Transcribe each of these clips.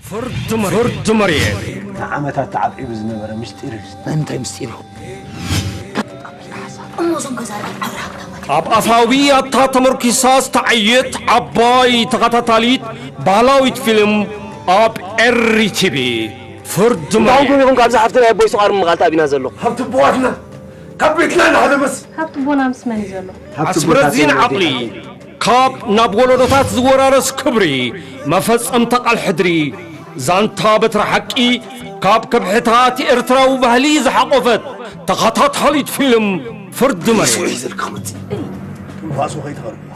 ፍርዲ መሬት። ፍርዲ መሬት። ንዓመታት ተዓቂቡ ዝነበረ ምስጢር እዩ። ናይ ምንታይ ምስጢር እዩ? እሞ እዞም ገዛ ርኣይ ኣብርሃም ታማሊ ኣብ ኣፋዊ ኣታ ተመርኪሳ ዝተዓየት ዓባይ ተኸታታሊት ባህላዊት ፊልም ኣብ ኤሪ ቲቪ። ፍርዲ መሬት። ጎቢኹም ካብዛ ሓፍትና ኣቦይ ስቋር ምቓል ተኣቢና ዘሎ። ካብ ትቦዋትና፣ ካብ ቤትና ንሃለመስ። ካብ ትቦና ምስ መን እዩ ዘሎ? ኣስምረዚን ዓቕሊ ካብ ናብ ወለዶታት ዝወራረስ ክብሪ፣ መፈጸምታ ቃል ሕድሪ፣ ዛንታ በትሪ ሓቂ፣ ካብ ከብሕታት ኤርትራዊ ባህሊ ዝሓቖፈት ተኸታታሊት ፊልም ፍርዲ መሬት። ስውሕ ዘልካ ክመጽእ። ትንፋሱ ከይትኸርብዋ።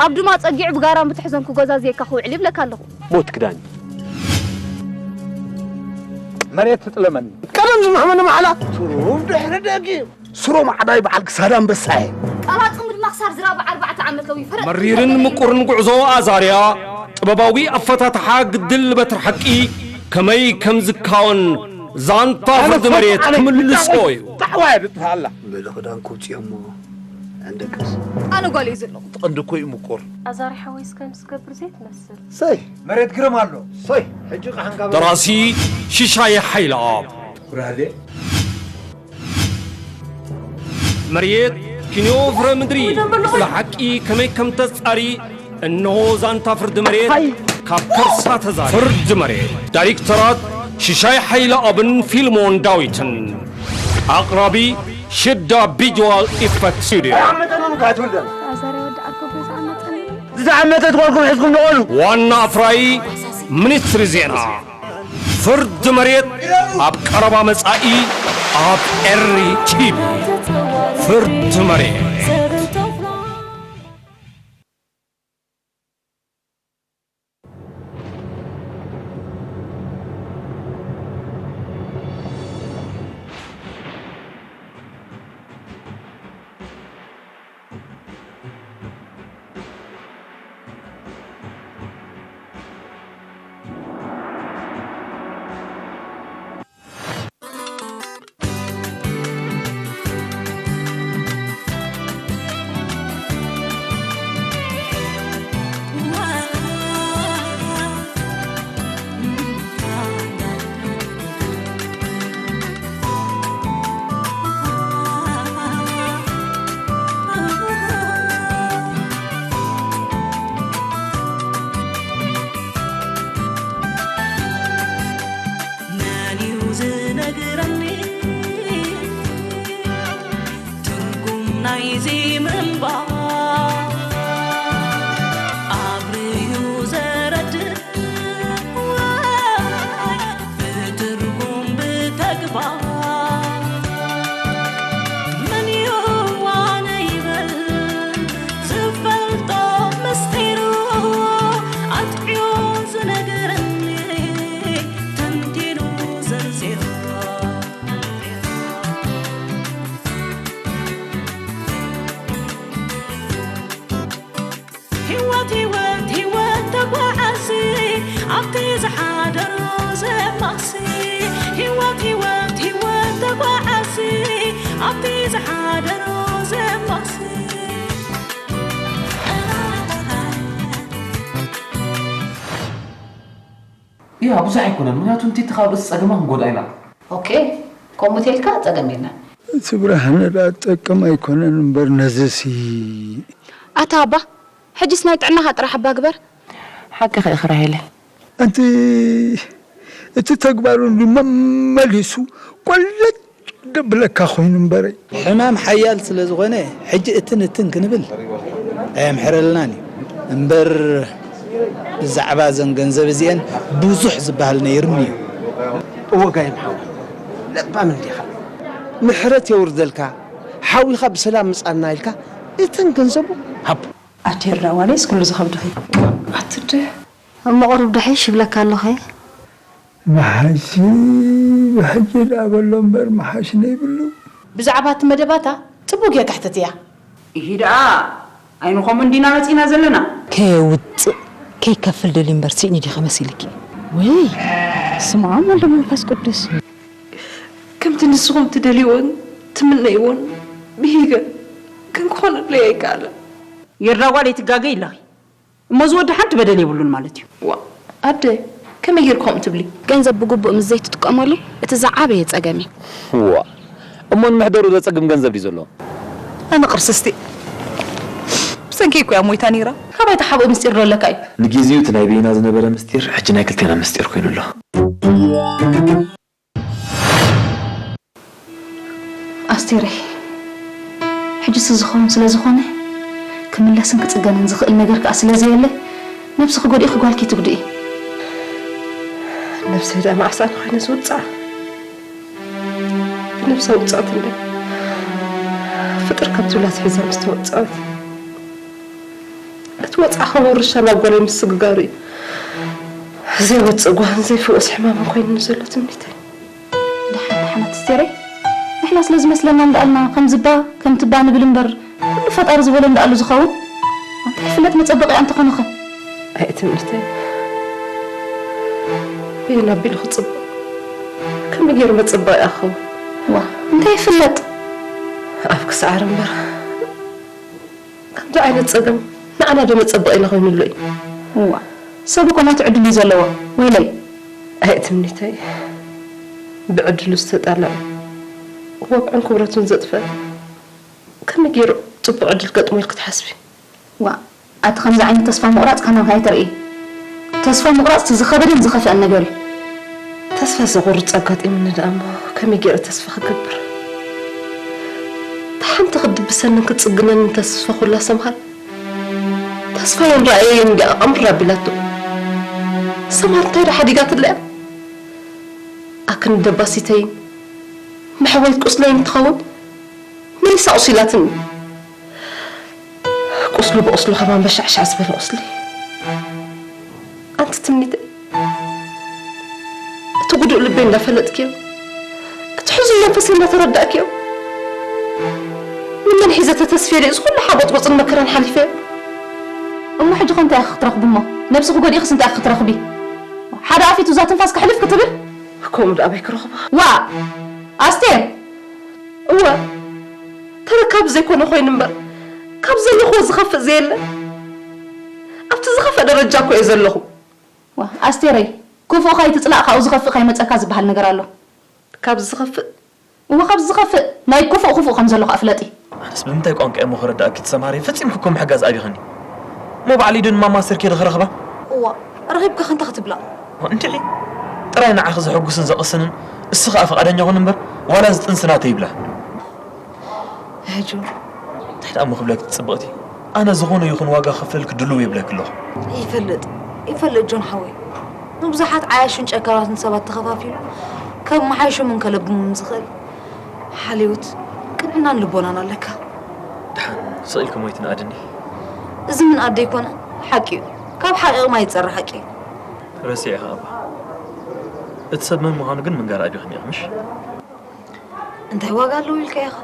ኣብ ድማ ጸጊዑ ብጋራም ብትሕዘንኩ ገዛ ዘየካ ክውዕል ይብለካ ኣለኹ። ሞት ክዳን። መሬት ትጥለመኒ። ቀደም ዝምሕመኒ ማዕላ። ትሩብ ድሕሪ ደጊም። ስሮም ዓዳይ በዓል ክሳድ ኣንበሳ እየ። ቀባጽ ምድማ ክሳብ ዝራብ ኣርባዕተ ዓመት ለዊ ፈረጥ መሪርን ምቁርን ጉዕዞ ኣዛርያ፣ ጥበባዊ ኣፈታትሓ ግድል በትሪ ሓቂ ከመይ ከም ዝካወን ዛንታ ፍርዲ መሬት ክምልሶ እዩ። ጣዕዋ እየ ድጥፍኣላ። ምሉእ ክዳን ክውፅዮ እሞ እንደቅስ። ኣነ ጓል እየ ዘለኹ። እቲ ቀንዲ እኮ እዩ ምቁር። ኣዛሪ ሓወይስ ከም ዝገብር ዘይትመስል። ሰይ። መሬት ግርም ኣሎ። ሰይ። ሕጂ ቃሕንካ በል። ደራሲ ሽሻይ ሓይለኣብ። ብራህሌ። መሬት ኪንዮ ፍረ ምድሪ ብሓቂ ከመይ ከም ተጻሪ እንሆ ዛንታ ፍርዲ መሬት ካብ ከርሳ ተዛሪ። ፍርዲ መሬት ዳይሬክተራት ሽሻይ ሓይለኣብን ፊልሞን ዳዊትን። ኣቕራቢ ሽዳ ቪዥዋል ኢፈክት ስቱዲዮ። ኣዛርያ ወዲ ዓርኮ ገዛ ኣመጠኒ። ዝዓመተት ጓልኩም ሒዝኩም ንቐሉ። ዋና ኣፍራዪ ሚኒስትሪ ዜና። ፍርዲ መሬት ኣብ ቀረባ መጻኢ ኣብ ኤሪ ቲቪ። ፍርዲ መሬት። መን እዩ ዝነግረኒ ትርጉም ናይዚ ምንባር? ኣብርዩ ዘረድእ ወይ ብትርጉም ብተግባር? መን እዩ ኣነ ይበል ዝፈልጦ ምስጢሩ ኣጥዕዮ ዝነግረኒ ተንቲኑ ዘርዚሩ? ህይወት ህይወት ህይወት ተጓዓዚ ኣብቲ ዝሓደሮ ዘማሲ። ህይወት ህይወት ህይወት ተጓዓዚ ኣብቲ ዝሓደሮ ዘማሲ። ያ ብዙሕ ኣይኮነን፣ ምክንያቱ እቲ ካብ ርእሲ ጸገማ ክንጎድኣ ኢና። ኦኬ፣ ከምኡ ተልካ ጸገም የለን። እቲ ብርሃነ ደኣ ትጠቅም ኣይኮነን እምበር ነዝሲ። ኣታ ኣባ፣ ሕጅስ ናይ ጥዕናኻ ጥራሕ እባ ግበር። ሓቅኺ ኢኺ ራሄለ። ኣንቲ እቲ ተግባሩ እንዲ መመሊሱ ቆለጭ ደብለካ ኮይኑ እምበረይ። ሕማም ሓያል ስለ ዝኾነ ሕጂ እትን እትን ክንብል ኣየምሕረልናን እዩ እምበር ብዛዕባ እዘን ገንዘብ እዚአን ብዙሕ ዝበሃል ነይሩኒ እዩ። እወ ጋይም ሓወይ፣ ለባም እንዲኻ። ምሕረት የውርደልካ፣ ሓዊኻ ብሰላም ምጻና ኢልካ እተን ገንዘቡ ሃቦ። ኣቲ ይርዳ ዋለይስ ኩሉ ዝኸብድኺ? ኣትደ። እሞ ቁሩብ ደሐሽ ይብለካ ኣለኹ። መሓሽ ብሕጂ ደኣ በሎ እምበር መሓሽ ነይብሉ። ብዛዕባ እቲ መደባታ ጽቡቕ ጌርካ ሕተትያ። ኢሂ ደኣ፣ ኣይንኸምኡ እንዲና መጺና ዘለና። ከየውጽእ ከይከፍል ደልዩ እምበር ስኢኑ ዲኺ መሲልኪ? ወይ ስም ኣብ ወልድ መንፈስ ቅዱስ። ከምቲ ንስኹም ትደልይዎን ትምነይዎን ብሂገ ግን ክኾነለይ ኣይከኣለን። ይርዳ ጓል ኣይትጋገይ ኣለኺ። እሞ እዚ ወዲ ሓንቲ በደል የብሉን ማለት እዩ። ዋ፣ ኣደ፣ ከመይ ጌርኩም ትብሊ? ገንዘብ ብግቡእ ምስ ዘይትጥቀመሉ፣ እቲ ዝዓበየ ጸገም እዩ። ዋ፣ እሞ ንመሕደሩ ዘጸግም ገንዘብ ድዩ ዘሎ? ኣነ ቅርስስቲ፣ ብሰንኪ እኮ እያ ሞይታ ነይራ። ካባይ ተሓብኦ ምስጢር ዶ ኣለካ እዩ? ንግዜኡ እቲ ናይ በይና ዝነበረ ምስጢር፣ ሕጂ ናይ ክልቴና ምስጢር ኮይኑ ኣሎ። ኣስቴረይ፣ ሕጅስ ዝኸውን ስለ ዝኾነ፣ ክምለስን ክጽገንን ዝኽእል ነገር ከኣ ስለ ዘየለ፣ ነብስኺ ጎዲእኺ ጓልኪ ትጉድኢ። ነብሰይ ደኣ መዓስ ኣነ ኮይነ ዝውጽዓ? ብነብሳ ውጽዕቲ እንደ ፍጥር ካብ ትብላ ኣትሒዛ ምስ ተወጸዐት፣ እቲ ወጽዓ ከም ውርሻ ናብ ጓለይ ምስግጋሩ እዩ። ዘይወጽእ ጓህን ዘይፍወስ ሕማምን ኮይኑኒ ዘሎ ትምኒተይ። ደሓን፣ ደሓን ኣቲ ኣስቴረይ፣ ንሕና ስለ ዝመስለና እንዳኣልና ከም ዝባ ከም ትባ ንብል እምበር፣ ኩሉ ፈጣሪ ዝበሎ እንዳኣሉ ዝኸውን። እንታይ ይፍለጥ መጸበቒ እንተኾነኸ? ኣይ ትምኒተይ፣ በየን ኣቢሉ ክጽበቕ? ከመይ ገይሩ መጸበቒ ክኸውን? ዋ፣ እንታይ ይፍለጥ? ኣፍ ክስዓር እምበር፣ ከምዚ ዓይነት ጸገም ንዓና ዶ መጸበቒና ኮይኑሎ እዩ? እዋ፣ ሰብ እኮ ናቱ ዕድል እዩ ዘለዎ። ወይለይ። ኣይ ትምኒተይ፣ ብዕድሉ ዝተጣልዐ፣ ወግዑን ክብረቱን ዘጥፍአ፣ ከመይ ገይሩ ጽቡቕ ዕድል ገጥሞ ኢልኪ ትሓስቢ? ዋ፣ ኣቲ ከምዚ ዓይነት ተስፋ ምቑራጽ ከማን ካይተርኢ። ተስፋ ምቑራጽ እቲ ዝኸበደን ዝኸፍአን ነገር እዩ። ተስፋ ዘቑርጽ ኣጋጢሙኒ ደኣ እሞ ከመይ ገይረ ተስፋ ክገብር? እታ ሓንቲ ክትድብሰንን ክትጽግነንን ተስፋ ኩላ ሰምሃር፣ ተስፋዮን ራእየዮን እንዲያ ኣምር ኣቢላቶ። ሰምሃር እንታይ ዶ ሓዲጋትለያ? ኣክንዲ ደባሲተይን መሕወይት ቁስለይን ትኸውን መሊሳ ቁሲላትኒ። ቁስሉ ብቁስሉ ከማን በሻዕሻዕ ዝበለ ቁስሊ። ኣንቲ ትምኒተይ፣ እቲ ጉዱእ ልበይ እንዳፈለጥክዮ፣ እቲ ሕዙን መንፈሰይ እንዳተረዳእክዮ፣ ንመን ሒዘ ተተስፍየ ድየ እዚ ኩሉ ሓቦጥቦጥን መከራን ሓሊፈዮ? እሞ ሕጂ ኸ እንታይ ኢኺ ክትረኽቢ እሞ? ነብስኺ ጎዲእኽስ እንታይ ኢኺ ክትረኽቢ? ሓደ ኣፊቱ እዛ ትንፋስ ክሕልፍ ክትብል? ከምኡ ደኣ ኣበይ ክረኽባ? ዋ! ኣስቴር! እወ፣ ተረካቢ ዘይኮነ ኮይኑ እምበር፣ ካብ ዘለኽዎ ዝኸፍእ ዘየለ። ኣብቲ ዝኸፍእ ደረጃ እኮ እየ ዘለኹ። ዋ፣ ኣስቴረይ፣ ክፉእ ካይትጽላእ ካብኡ ዝኸፍእ ካይመጸካ ዝበሃል ነገር ኣሎ። ካብ ዝኸፍእ? እወ፣ ካብ ዝኸፍእ። ናይ ክፉእ ክፉእ ከም ዘሎ ከኣ ፍለጢ። ኣነስ ብምንታይ ቋንቋ እየ እሞ ክረድኣኪ? ትሰምሃሪ ፈጺምኪ እኮ ምሕጋዝ ኣብይኽኒ። እሞ ባዕለይ ዶ ንማማ ኣስቴር ከይደ ክረኽባ? እዋ፣ ረኺብካ ከ እንታይ ክትብላ? እንድዒ፣ ጥራይ ንዓኺ ዘሐጉስን ዘቕስንን፣ እሱ ኸኣ ፍቓደኛ ኩን እምበር፣ ዋላ እዚ ጥንሲ ናተይ ይብላ። ሄ ጆን። እንታይ ደኣ እሞ ክብለኪ ጽብቕቲ? ኣነ ዝኾነ ይኹን ዋጋ ክኸፍለልኪ ድሉው የብለኪ ኣለኹ። ይፈልጥ፣ ይፈልጥ ጆን ሓወይ። ንብዙሓት ዓያሹን ጨካናትን ሰባት ተኸፋፊሉ፣ ከመሓይሾምን ከለብሞምን ዝኽእል ሓልዮት፣ ቅንዕናን ልቦናን ኣለካ። ደሓን ስቕ ኢልኪ ሞይትኒ ኣድኒ። እዚ ምንኣድ ደይኮነ፣ ሓቂ እዩ። ካብ ሓቒቕ ማይ ዝጸሪ ሓቂ እዩ። ረሲዕኺ እባ። እቲ ሰብ መን ምዃኑ ግን ምንጋር ኣብይኽኒ ኢኺ፣ ምሽ? እንታይ ዋጋ ኣለዎ ኢልካ ኢኻ?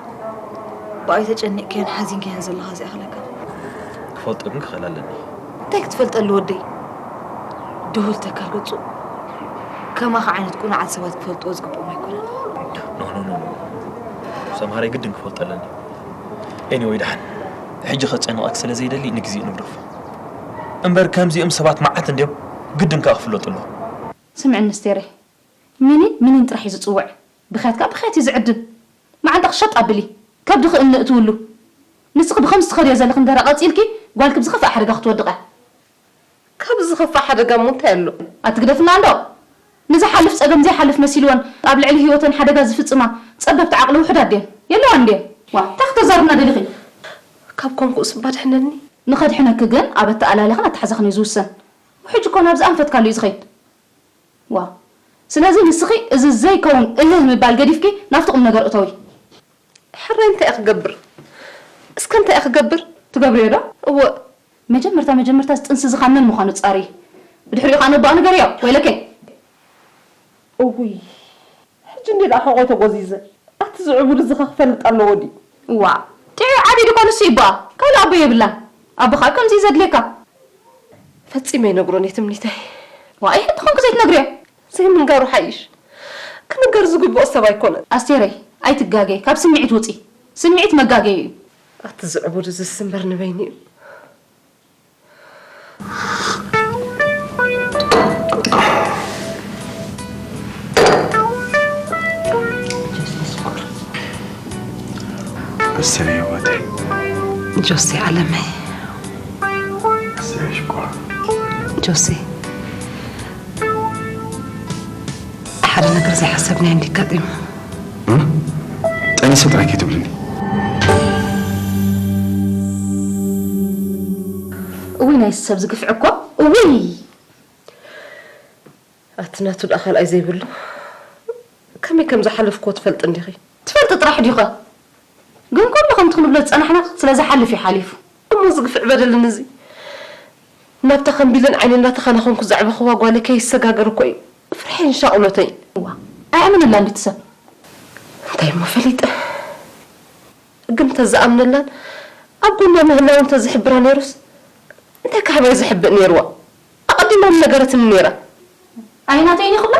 ብኣይ ተጨኒቕካዮን ሓዚንካዮን ዘለኻ ዘይኣኽለካ። ክፈልጦ ግን ክኽእል ኣለኒ። እንታይ ክትፈልጠሉ ወደይ? ድሁል ተካል ገጹ። ከማኻ ዓይነት ቁኑዓት ሰባት ክፈልጥዎ ዝግብኦም ኣይኮነን። ኖ፣ ኖ፣ ኖ፣ ኖ። ሰምሃረይ ግድን ክፈልጦ ኣለኒ። ኤኒወይ፣ ደሓን። ሕጂ ከጨንቐኪ ስለ ዘይደሊ ንግዜኡ ንግደፎ። እምበር ከምዚኦም ሰባት መዓት እንድዮም፣ ግድን ከኣ ክፍለጡ ኣለዎም። ስምዕኒ ኣስቴረይ፣ ሚኒን ሚኒን ጥራሕ እዩ ዝጽውዕ። ብኽያት ከኣ ብኽያት እዩ ዝዕድም። መዓንጣኺ ሸጥ ኣብሊ፣ ከብድኺ እምኒ እትውሉ። ንስኺ ብኸምዚ ትኸድዮ ዘለኺ እንድሕር ቀጺልኪ፣ ጓልኪ ብዝኸፍእ ሓደጋ ክትወድቕ እያ። ካብ ዝኸፍእ ሓደጋ እሞ እንታይ ኣሎ? ኣትግደፍና እንዶ። ንዝሓልፍ ጸገም ዘይሓልፍ መሲልወን ኣብ ልዕሊ ህይወተን ሓደጋ ዝፍጽማ ጸበብቲ ዓቕሊ ውሑዳት ድየን? የለዋን ድየን? ዋ፣ እንታይ ክተዛርብና ደሊኺ? ካብ ኮንኩስ እባ ድሕነኒ። ንኸድሕነኪ ግን ኣብ ኣተኣላልያኽን ኣተሓዛኽን እዩ ዝውሰን። ውሕጅ እኮ ናብዚ ኣንፈትካሉ እዩ ዝኸይድ። ዋው። ስለዚ ንስኺ እዚ ዘይከውን እህህ ምባል ገዲፍኪ ናብቲ ቁም ነገር እተዊ። ሕራይ እንታይ እየ ክገብር? እስከ እንታይ እየ ክገብር? ትገብርዮ ዶ? እወ። መጀመርታ መጀመርታ እዚ ጥንሲ እዚ ካብ መን ምዃኑ ጻሪ። ብድሕሪኡ ከኣ ነቦኣ ንገርዮ። ወይለከ። እውይ። ሕጂ እንዴ ደኣ ሕቖይ ተጎዚዘ። ኣቲ ዝዕቡድ እዚ ከ ክፈልጥ ኣለዎ ድዩ? ዋ። ጥዑይ ዓብዩ ድኮ ንሱ ይቦኣ። ካልእ ኣቦ የብላን። ኣቦኻ ከምዚ እዩ ዘድልየካ። ፈጺመ ኣይነግሮን እየ ትምኒተይ። ዋይ፣ እንተኾንኩ ዘይትነግርዮ? ዘይምንጋሩ ሓይሽ። ክንገር ዝግብኦ ሰብ ኣይኮነን። ኣስቴረይ፣ ኣይትጋገይ፣ ካብ ስምዒት ውጺ። ስምዒት መጋገዪ እዩ። ኣቲ ዝዕቡድ እዚ እምበር ንበይኑ እዩ። እሰይ ህይወተይ። ጆሴ ዓለመይ። እሰይ ሽኮር። ጆሴ፣ ሓደ ነገር ዘይሓሰብናዮ እንዲ ኣጋጢሙ። እም? ጠኒሰ ጥራይ ከይትብልኒ። እውይ፣ ናይ ሰብ ዝግፍዒ እኮ። እውይ! ኣቲ ናቱ ደኣ ካልኣይ ዘይብሉ። ከመይ ከም ዝሓለፍክዎ ትፈልጢ እንዲኺ? ትፈልጢ ጥራሕ ዲኸ? ግን ኩሉ ከምቲ ክንብሎ ዝጸናሕና ስለ ዝሓልፍ እዩ ሓሊፉ። እሞ ዝግፍዕ በደልን እዚ ናብታ ከምቢለን ዓይኒ እናተኸናኸንኩ ዘዕበኽዋ ጓለይ ከይሰጋገር እኮ እዩ ፍርሐይን ሻቕሎተይን። እዋ፣ ኣይኣምንላን ድዩ እቲ ሰብ? እንታይ እሞ ፈሊጠ? ግን እንተዝኣምነላን ኣብ ጎና ምህላው እንተዝሕብራ ነይሩስ እንታይ ካሕባይ ዝሕብእ ነይርዋ? ኣቐዲማ ምነገረትኒ ነይራ። ኣይናተይን ይኽብላ?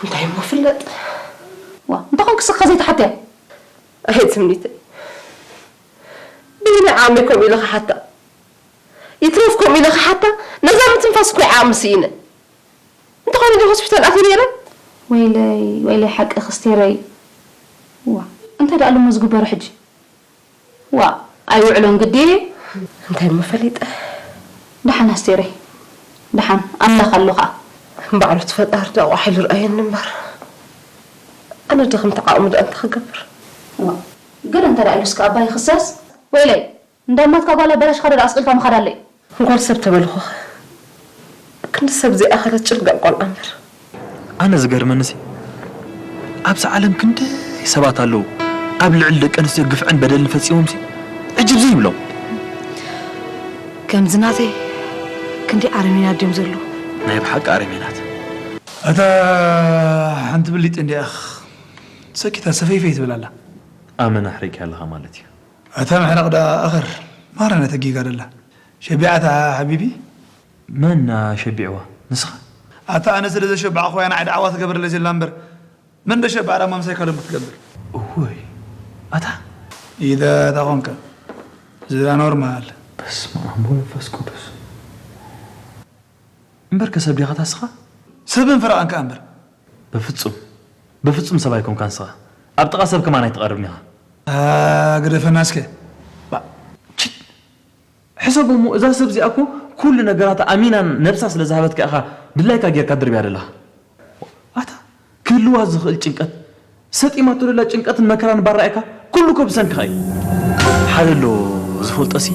እንታይ እሞ ፍለጥ? ዋ፣ እንተኾንክስ እኻ ዘይትሓትያ? ኣይ ትምኒተይ፣ ብየናይ ዓቕመይ ከምኡ ኢለ ክሓታ? ይትረፍ ከምኡ ኢለ ክሓታ? ነዛ ምትንፋስ እኮ ይዓቕሚ ስኢነ። እንተኾነ ግን ሆስፒታል ኣትየ ነይረ። ወይለይ፣ ወይለይ ሓቂ ክስቴረይ። ዋ፣ እንታይ ደኣ ኣሎ እሞ ዝግበሮ ሕጂ? ዋ፣ ኣይውዕሎን ግዲ። እንታይ እሞ ፈሊጠ? ደሓን ኣስቴረይ፣ ደሓን ኣምላኽ ኣሎ ኸኣ። ባዕሉ እቲ ፈጣሪ ደኣ ቋሕ ኢሉ ርኣየኒ እምበር፣ ኣነ ድኽምቲ ዓቕሚ ደኣ እንታይ ክገብር? ዋ፣ ግን እንተ ደኣ ኢሉስ ከኣ ኣባይ ይኽሰስ? ወይለይ፣ እንዳማትካ ጓል ኣበላሽኻ ዶ ደኣ ኣስቒልካ ምኻድ ኣሎ እዩ? ጓል ሰብ ተበልኹኸ? ክንዲ ሰብ ዘይኣኸለት ጭርጋቕ ቆልዓ እምበር። ኣነ ዝገርመንሲ፣ ኣብዚ ዓለም ክንደይ ሰባት ኣለዉ፣ ኣብ ልዕሊ ደቂ ኣንስትዮ ግፍዕን በደልን ፈጺሞምሲ፣ ዕጅብ ዘይብሎም። ከምዚ ናተይ ክንደይ ኣረሜናት ድዮም ዘለዉ? ናይ ብሓቂ ኣረሜናት። እታ ሓንቲ ብሊጥ እንዲያ ሰኪታ ሰፈይፈይ ትብል ኣላ። ኣመና ኣሕሪግካ ኣለኻ ማለት እዩ። ኣታ ምሕራቕ ደኣ ኣኸር ማራ ነተጊጋ ደላ። ሸቢዓታ ሓቢቢ? መን ሸቢዕዋ? ንስኻ? ኣታ ኣነ ስለ ዘሸባዕኽዋ እያ ንዓይ ደዓዋ ትገብረለይ ዘላ እምበር፣ መን ዶ ሸባዕ ደኣ ማምሳይ ካልኦም ክትገብር? እወይ፣ ኣታ? ኢለ ኣታ ኾንካ። እዚ ደኣ ኖርማል። በስመ ኣብ ወመንፈስ ቅዱስ። እምበርከ ሰብ ዲኻ ታስኻ? ሰብን ፈረቓን ከኣ እምበር። በፍጹም፣ በፍጹም ሰብ ኣይኮንካን ንስኻ። ኣብ ጥቓ ሰብ ከማን ኣይትቐርብን ኢኻ። ኣ፣ ግደፈና እስከ። ባ-፣ ችት! ሕሰብ እሞ፣ እዛ ሰብ እዚኣ እኮ ኩሉ ነገራታ ኣሚናን ነብሳ ስለ ዝሃበትካ ኢኻ ድላይካ ጌርካ ድርብያ ደለኻ። ኣታ፣ ክህልዋ ዝኽእል ጭንቀት፣ ሰጢማቶ ደላ ጭንቀትን መከራን ባራኢካ፣ ኩሉ እኮ ብሰንክኻ እዩ። ሓደ ኣሎ ዝፈልጦሲ፣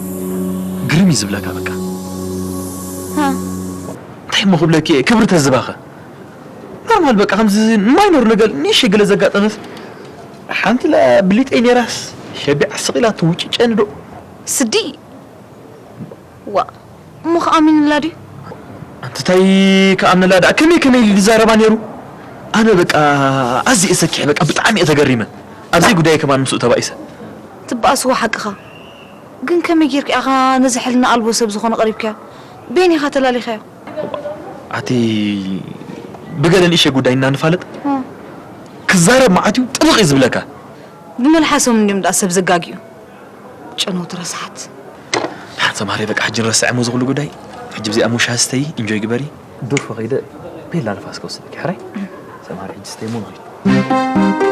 ግርም እዩ ዝብለካ በቃ። ሃ። እንታይ እሞ ክብለኪ እየ፣ ክብሪ ተዝባኸ። ኖርማል በቃ፣ ከምዚ ማይኖር ነገር፣ ንእሽተይ ገለ ዘጋጠመስ፣ ሓንቲ ላ ብሊጠይ ነይራስ፣ ሸቢዓ ስቕ ኢላ ትውጭጨኒ ዶ። ስዲ። ዋ፣ እሞ ከኣሚንላ ድዩ? ኣንቲ ታይ ከኣምንላ ደኣ? ከመይ ከመይ ኢሉ ዝዛረባ ነይሩ? ኣነ በቃ ኣዝየ እየ ሰኪሐ፣ በቃ ብጣዕሚ እየ ተገሪመ። ኣብ ዘይጉዳየ ከማን ምስኡ ተባኢሰ። ትበኣስዎ ሓቅኻ። ግን ከመይ ጌርካ ኢኻ ነዚ ሕልና ኣልቦ ሰብ ዝኾነ ቀሪብካዮ? በየን ኢኻ ተላሊኻዮ? ኣቲ ብገለ ንእሽተይ ጉዳይ እና ንፋለጥ? እ። ክዛረብ መዓት እዩ ጥብቕ እዩ ዝብለካ። ብመልሓሶም እንድዮም ደኣ ሰብ ዘጋግዩ። ጨነውቲ ረሳሓት። ደሓን ሰማሪ በቃ ሕጂ ንረስዕ እሞ ዝኹሉ ጉዳይ። ሕጂ ብዚኣ ሙሻ ስተይ፣ ኢንጆይ ግበሪ። ዶርፎ ከይደ ቤላ ንፋስ ከውስደኪ ሕራይ። ሰማሪ ሕጂ ስተይ እሞ ንኺድ።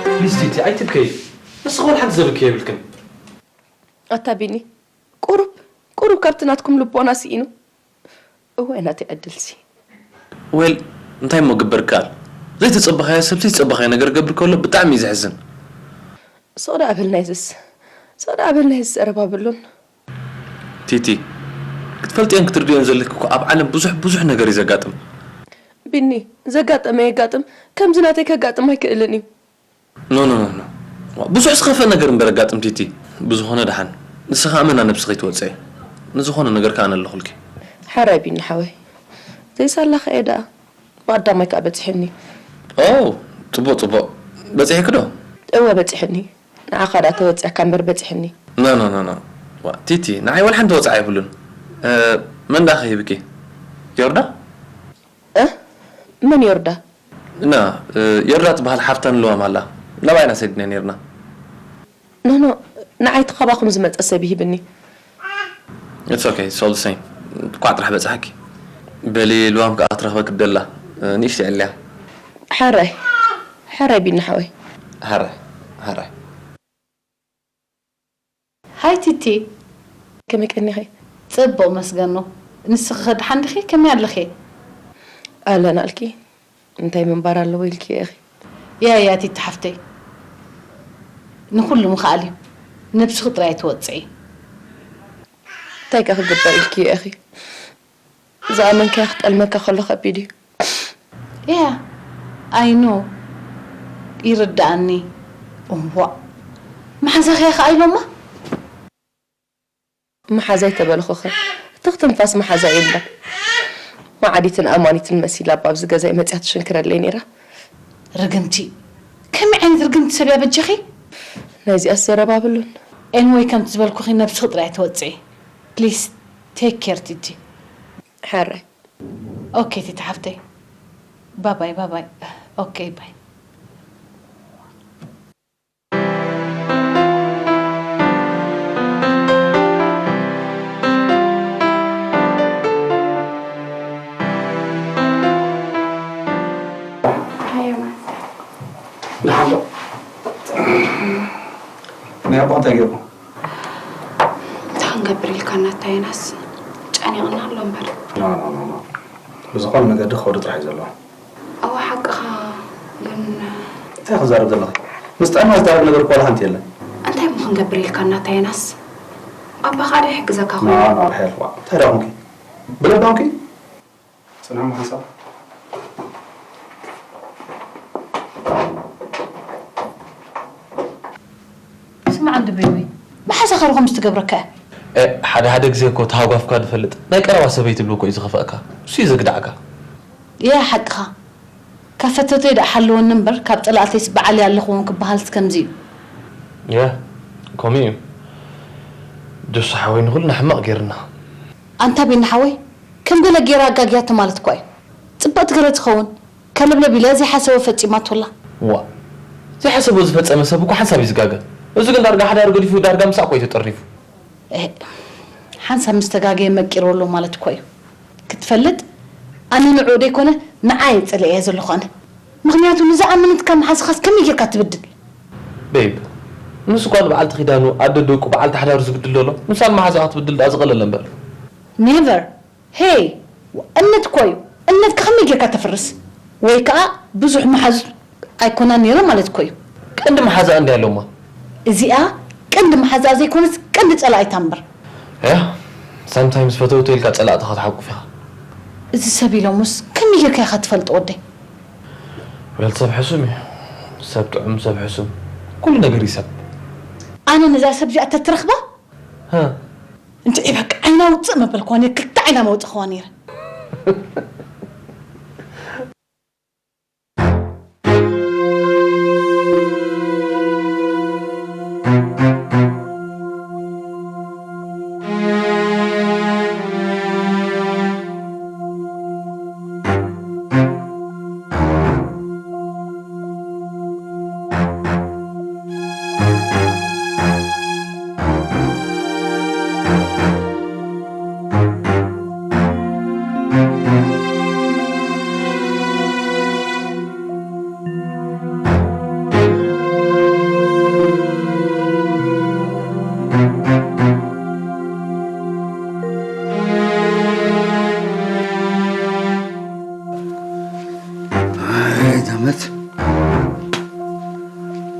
ፕሊዝ ቲቲ ኣይትብከይ። ንስኺ ወላ ሓንቲ ዘብክዮ የብልክን። ኣታ ቢኒ፣ ቁሩብ፣ ቁሩብ ካብቲ ናትኩም ልቦና ስኢኑ። እወ፣ ናተይ ዕድልሲ። ዌል፣ እንታይ እሞ ግበር ይከኣል? ዘይተጸበኻዮ ሰብ ዘይተጸበኻዮ ነገር ክገብር ከሎ ብጣዕሚ እዩ ዘሕዝን። ስቕ ደኣ በል ናይዝስ፣ ስቕ ደኣ በል ናይዝስ፣ ቀረባ ብሉን። ቲቲ፣ ክትፈልጥዮን ክትርድዮን ዘለኪ እኮ ኣብ ዓለም ብዙሕ፣ ብዙሕ ነገር እዩ ዘጋጥም። ቢኒ፣ ዘጋጠመ የጋጥም፣ ከምዚ ናተይ ከጋጥም ኣይክእልን እዩ። ኖ፣ ኖ፣ ኖ፣ ኖ። ብዙሕ ዝኸፍእ ነገር እምበር ኣጋጥም ቲቲ። ብዝኾነ ደሓን። ንስኻ ኣመና ነብስኺ ትወጽዒ። ንዝኾነ ነገር ከኣ ኣነ ኣለኹልኪ። ሓራይ ቢኒ ሓወይ። ዘይሳላኻ እየ ደኣ። ብቐዳማይ ከኣ በጺሑኒ። ኦ፣ ጽቡቕ፣ ጽቡቕ። በጺሑኪ ዶ? እወ፣ በጺሑኒ። ንዓኻ ደኣ ተወጺኣካ እምበር በጺሑኒ። ኖ፣ ኖ፣ ኖ፣ ኖ። ዋ፣ ቲቲ፣ ንዓይ ወላ ሓንቲ ወጽዓ የብሉን። እ፣ መን ደኣ ከ ሂብኪ? ዮርዳ? እ? መን ዮርዳ? እና፣ እ፣ ዮርዳ ትበሃል ሓፍታ ንልዋም ኣላ። ናባይ ኢና ሰዲድና ነይርና። ኖ፣ ኖ፣ ንዓይ እቲ ካባኹም ዝመጸ ሰብ ይሂብኒ። It's okay, it's all the same. እንኳዕ ጥራሕ በጻሕኪ። በሊ ልዋም ከኣ ክትረኽበኪ ደላ። ንእሽተይ ዕልያ። ሕራይ። ሕራይ ቢኒ ሓወይ። ሕራይ። ሕራይ። ሃይ ቲቲ። ከመይ ቀኒኺ? ጽቡቕ መስገኖ። ንስኺ ከ ደሓን ዲኺ? ከመይ ኣለኺ? ኣለና ኣልኪ። እንታይ ምንባር ኣለዎ ኢልኪ ኢኺ? ያ ያ ቲቲ ሓፍተይ። ንኹሉ ምኽኣል እዩ። ነብስኺ ጥራይ ትወጽዒ። እንታይ ከ ክግበር ኢልኪ ኢኺ? ዝኣመንካዮ ክጠልመካ ከሎ ከቢድ እዩ። ያ ኣይ ኖ ይርድኣኒ። እዋእ መሓዛኺ እያ ከኣ ኢሎማ። መሓዛይ ተበልኹኸ እቲ ክትንፋስ መሓዛይ እዩ እምበር። መዓዲትን ኣማኒትን መሲላ ኣብ ኣብዚ ገዛይ መፅያ ትሽንክረለይ ነይራ። ርግምቲ ከመይ ዓይነት ርግምቲ ሰብ እያ በጃኺ? ናይዚኣስ ዘረባ ብሉን። ኤንወይ ከምቲ ዝበልኩኺ ነብስኺ ጥራይ ትወፅዒ please take care ቲቲ። ሕራይ ኦኬ ቲቲ ሓፍተይ ባባይ ባባይ ኦኬ ባይ። ደሓን ዶ? ናይ ኣቦ እንታይ ገይርኩም? እንታይ ክንገብር ኢልካ እናታ ዮናስ ጨኒቕና ኣሎ እምበር። ኖ ኖ ኖ ኖ። ብዝኾነ መገዲ ክኸዱ ጥራሕ እዩ ዘለዎ። እወ ሓቅኻ ግን እንታይ ክዛረብ ዘለኺ? ምስ ጥዕና ዝዛረብ ነገር እኮ ዋላ ሓንቲ የለን። እንታይ እሞ ክንገብር ኢልካ እናታ ዮናስ? ባባ ከዓ ዶ ይሕግዘካ ኖ ኮይኑ? ኖ ሄልዋ እንታይ ዳ ኮንኪ? ብለባ ኮንኪ? ጽንሖም ሓንሳብ። ስማዕ እንዶ ቤቢ መሓዛኻ ዶ ከምዚ ትገብረካ እያ? እ፣ ሓደ ሓደ ግዜ እኮ ተሃጓፍካ ድፈልጥ ናይ ቀረባ ሰበይ ትብሉ እኮ እዩ ዝኸፍአካ። እሱ እዩ ዘግዳዕካ። ያ ሓቅኻ ካብ ፈተውተይ ደኣ ሓልወኒ እምበር ካብ ጸላእተይስ በዓል እየ ኣለኹ ክበሃልስ ከምዚ እዩ። ያ ከምኡ እዩ። ጆሶ ሓወይ ንኹልና ሕማቕ ገይርና። ኣንታ ቤኒ ሓወይ ከም ገለ ገይራ ኣጋግያቶ ማለት እኳ እዩ። ጽብቕቲ ገለ ትኸውን ከለብለብ ኢለ ዘይሓሰቦ ፈጺማቶ ኣላ። ዋእ ዘይሓሰቦ ዝፈጸመ ሰብ እኮ ሓንሳብ እዩ ዝጋገ። እዚ ግን ዳርጋ ሓዳር ገዲፉ ዳርጋ ምሳእ እኮ እዩ ተጠርኒፉ። እህ፣ ሓንሳብ ምስ ተጋገየ መቂርዎ ኣሎ ማለት እኮ እዩ። ክትፈልጥ ኣነ ንዕኡ ደይኮነ ንዓ እየ ጸሊኤያ ዘለኹ ኣነ። ምኽንያቱ ንዝኣመነትካ መሓዛኻስ ከመይ ጌርካ ትብድል? ቤብ ንሱ እኳ ንበዓልቲ ኪዳኑ ኣደ ደቁ በዓልቲ ሓዳሩ ዝብድል ዘሎ ምሳን መሓዛኻ ትብድል ደኣ ዝቐለለ እምበር። Never። ሄይ እምነት እኮ እዩ። እምነትካ ከመይ ጌርካ ተፍርስ? ወይ ከዓ ብዙሕ መሓዙት ኣይኮናን ነይረን ማለት እኮ እዩ። ቀንዲ መሓዛኣ እንድያ ሎማ። እዚኣ ቀንዲ መሓዛኣ ዘይኮነስ ቀንዲ ጸላኢታ እምበር። እያ ሳምታይምስ ፈተውቶ ኢልካ ጸላእትኻ ትሓቁፍ ኢኻ። እዚ ሰብ ኢሎምስ ከመይ ጌርካ ኢኻ ትፈልጦ ወደይ? ወል ሰብ ሕሱም እዩ። ሰብ ጥዑም ሰብ ሕሱም ኩሉ ነገር ይሰብ። ኣነ ነዛ ሰብ እዚኣ ተትረኽባ እንድዒ በቃ ዓይና ውፅእ መበልክዋ ነይረ ክልተ ዓይና መውፀኽዋ ነይረ። ደመት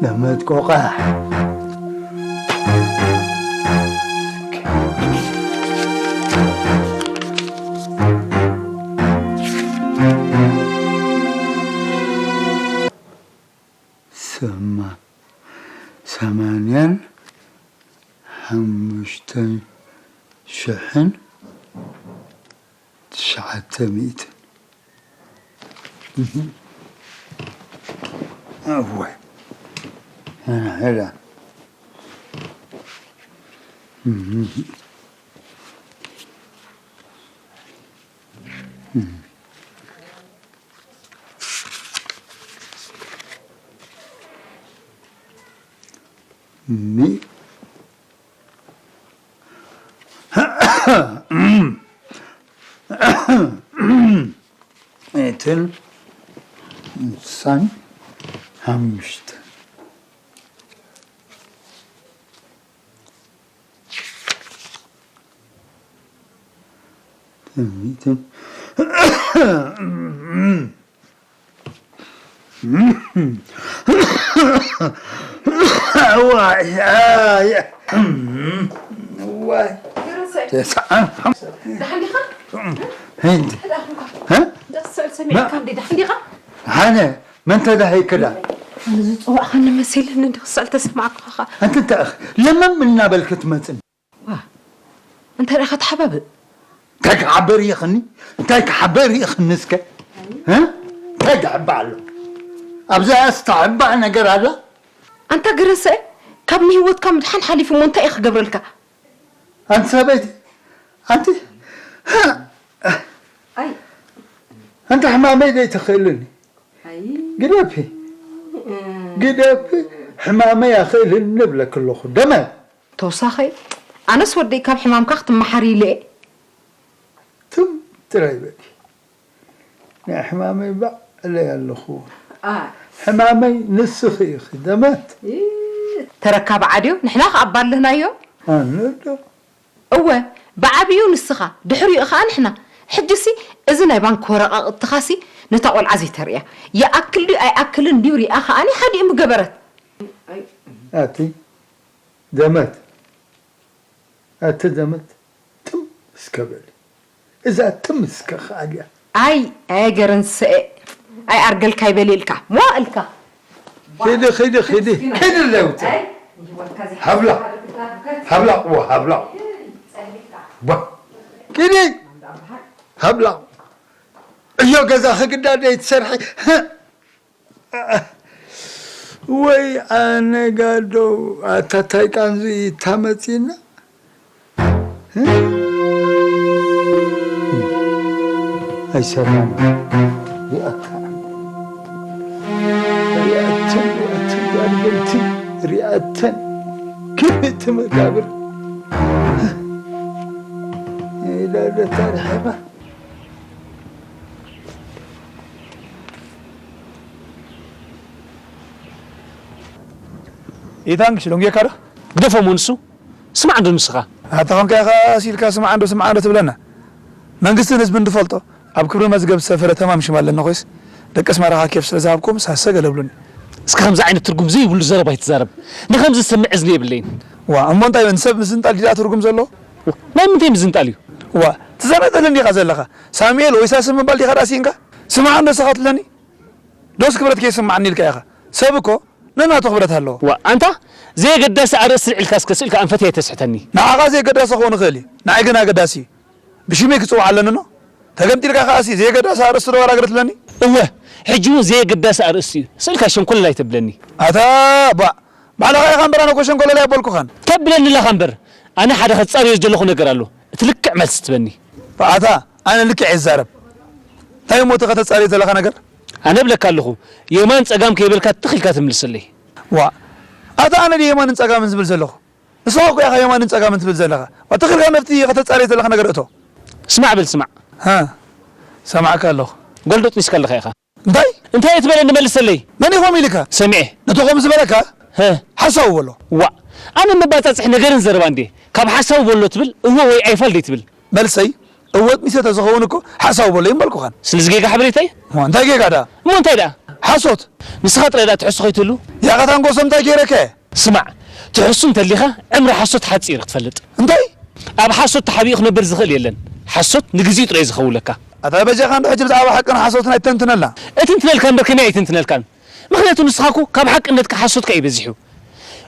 ደመት ቆቃሕ። ሰማ ሰማንያን ሓሙሽተን ሽሕን ትሽዓተ ሚእትን። እወ። ሄላ። ሚ እትን ሳን ሓሙሽተ ሃነ መን ተዳሂክዳ? ዝፅዋዕኻኒ መሲልኒ እንዲ ክሳል ተሰማዕኩኻ። ኣንቲ እንታይ ኢኺ ለመም እናበልኪ ትመፅኒ? ዋ እንታይ ደኣ ከተሓባብእ? እንታይ ክሓብእ ርኢኽኒ? እንታይ ክሓብእ ርኢኽኒ እስከ? እ? እንታይ ዝሕባእ ኣሎ? ኣብዛ ያስ ተሕባእ ነገር ኣላ? ኣንታ ገረንሰኤ ካብ ንህይወትካ ምድሓን ሓሊፉ እሞ እንታይ እየ ክገብረልካ? ኣንቲ ሰበይቲ ኣንቲ ኣይ ኣንቲ ሕማመይ ዘይትኽእልኒ ግደፊ ግደፊ ሕማመይ ኣኽእልኒ እብለኪ ኣለኹ ደመ ተውሳኸ ኣነስ ወደይ ካብ ሕማምካ ክትመሓር ኢለ እየ ትም ጥራይ በሊ ናይ ሕማመይ ባዕለይ ኣለኹ ሕማመይ ንስኺ ኢኺ ደመት ተረካቢ ዓድዮ ንሕና ከኣ ባልህናዮ ኣነ ዶ እወ ብዓብዩ ንስኻ ድሕሪኡ ኸኣ ንሕና ሕጂሲ እዚ ናይ ባንክ ወረቓቕትኻሲ ነታ ቖልዓ ዘይተርእያ ይኣክል ድዩ ኣይኣክልን ድዩ ሪኣ ኸኣኒ ሓዲኡ ምገበረት ኣቲ ዘመት ኣቲ ዘመት ትም እስከ በሊ እዛ ትም እስከ ኸኣልያ ኣይ ኣይገረንስኤ ኣይኣርገልካ ይበል ኢልካ ዋ እልካ ኺዲ ኺዲ ኺዲ ኺዲ ለውጢ ሃብላ ሃብላ ቅዋ ሃብላ ባ ኪዲ ሃብላ እዮ ገዛ ክግዳ ደይ ትሰርሒ ወይ ኣነ ጋዶ ኣታ ታይ ቃንዙ ይታመፂና ኣይሰማን ሪኣካ ሪኣተን ሪኣተን ጓልበይቲ ሪኣተን ክብእቲ መቃብር ኢላ ደታ ርሕባ ኢታንግሽ ዶንጌካ ዶ ግደፎ እሞ ንሱ ስማዕ እንዶ ንስኻ። ኣታ ኾንካ ኢኻ ኣሲልካ ስማዕ እንዶ ስማዕ እንዶ ትብለና። መንግስትን ህዝብን ዝፈልጦ ኣብ ክብሪ መዝገብ ዝሰፈረ ተማም ሽም ኣለኒ ኮይስ ደቂ ኣስመራኻ ኬፍ ስለ ዝሃብኩም ሳሰ ገለ ብሉኒ። እስኪ ከምዚ ዓይነት ትርጉም ዘይብሉ ዘረባ ኣይትዛረብ። ንኸምዚ ዝሰምዕ እዝኒ የብለይን። ዋእ እሞ እንታይ ንሰብ ምዝንጣል ድዩ ደኣ ትርጉም ዘለዎ? ናይ ምንታይ ምዝንጣል እዩ? ዋእ ትዘናጠል እንዲኻ ዘለኻ። ሳሙኤል ወይ ሳሰ ምባል ዲኻ ደኣ ሲኢንካ? ስማዕ እንዶ ንስኻ ትብለኒ? ዶስ ክብረት ከይስምዓኒ ኢልካ ኢኻ። ሰብ እኮ ነናቱ ክብረት ኣለዎ። ዋእ ኣንታ ዘየገዳሲ ኣርእስቲ ኣልዒልካ እስከ ስእልካ ኣንፈተይ ኣይተስሕተኒ። ንዓኻ ዘየገዳሲ ክኸውን ይኽእል እዩ፣ ንዓይ ግን ኣገዳሲ እዩ። ብሽመይ ክጽዋዕ ኣለኒ ኖ? ተገምጢልካ ከኣሲ ዘየገዳሲ ኣርእስቲ ዶ ኣራግረ ትብለኒ? እወ፣ ሕጂ እውን ዘየገዳሲ ኣርእስቲ እዩ፣ ስእልካ ሸንኮለል ኣይተብለኒ። ኣታ ባእ፣ ባዕልኻ ኢኻ እምበር ኣነ እኮ ሸንኮለል ኣየበልኩኻን። ተብለኒ ኣለኻ እምበር፣ ኣነ ሓደ ከጻርዮ ዝደለኹ ነገር ኣሎ፣ እቲ ልክዕ መልሲ ትበኒ። ኣታ ኣነ ልክዕ እየ ዝዛረብ። እንታይ እሞ እቲ ከተጻርዮ ዘለኻ ነገር? ኣነ እብለካ ኣለኹ የማን ጸጋም ከይበልካ ትኽ ኢልካ ትምልሰለይ። ዋእ ኣታ ኣነ ድየ የማንን ጸጋምን ዝብል ዘለኹ? ንስኻ እኮ ኢኻ የማንን ጸጋምን ትብል ዘለኻ። ዋእ ትኽ ኢልካ ነብቲ ከተጻርዮ ዘለኻ ነገር እቶ። ስማዕ በል ስማዕ። ሃ ሰማዕካ ኣለኹ። ጓል ዶ ጠኒስካ ኣለኻ ኢኻ? እንታይ እንታይ እየ ትበለኒ መልሰለይ። መን እዩ ከምኡ ኢልካ? ሰሚዐ። ነቲ ከምኡ ዝበለካ? ሃ ሓሳዊ በሎ። ዋእ ኣነ መባጻጽሒ ነገርን ዘረባን ድየ? ካብ ሓሳዊ በሎ ትብል እወ ወይ ኣይፋል ደይትብል? መልሰይ እወ ጥኒሰ ተዝኸውን እኮ ሓሳዊ በሎ ኣይምበልኩኻን። ስለዚ ጌጋ ሓበሬታ እዩ። እሞ እንታይ ጌጋ ደኣ? እሞ እንታይ ደኣ? ሓሶት። ንስኻ ጥራይ ደኣ ትሕሱ ከይትህሉ። ያቐታ ኣንጎሶ እንታይ ገይረካ እየ? ስማዕ ትሕሱ እንተሊኻ ዕምሪ ሓሶት ሓጺር ክትፈልጥ። እንታይ? ኣብ ሓሶት ተሓቢኡ ክነብር ዝኽእል የለን። ሓሶት ንግዚኡ ጥራይ እዩ ዝኸውለካ። ኣታ በጃኻ እንዶ ሕጂ ብዛዕባ ሓቅን ሓሶትን ኣይተንትነልና። እትንትነልካ እምበር ከመይ ኣይትንትነልካን? ምኽንያቱ ንስኻ እኮ ካብ ሓቅነትካ ሓሶትካ እዩ በዚሑ።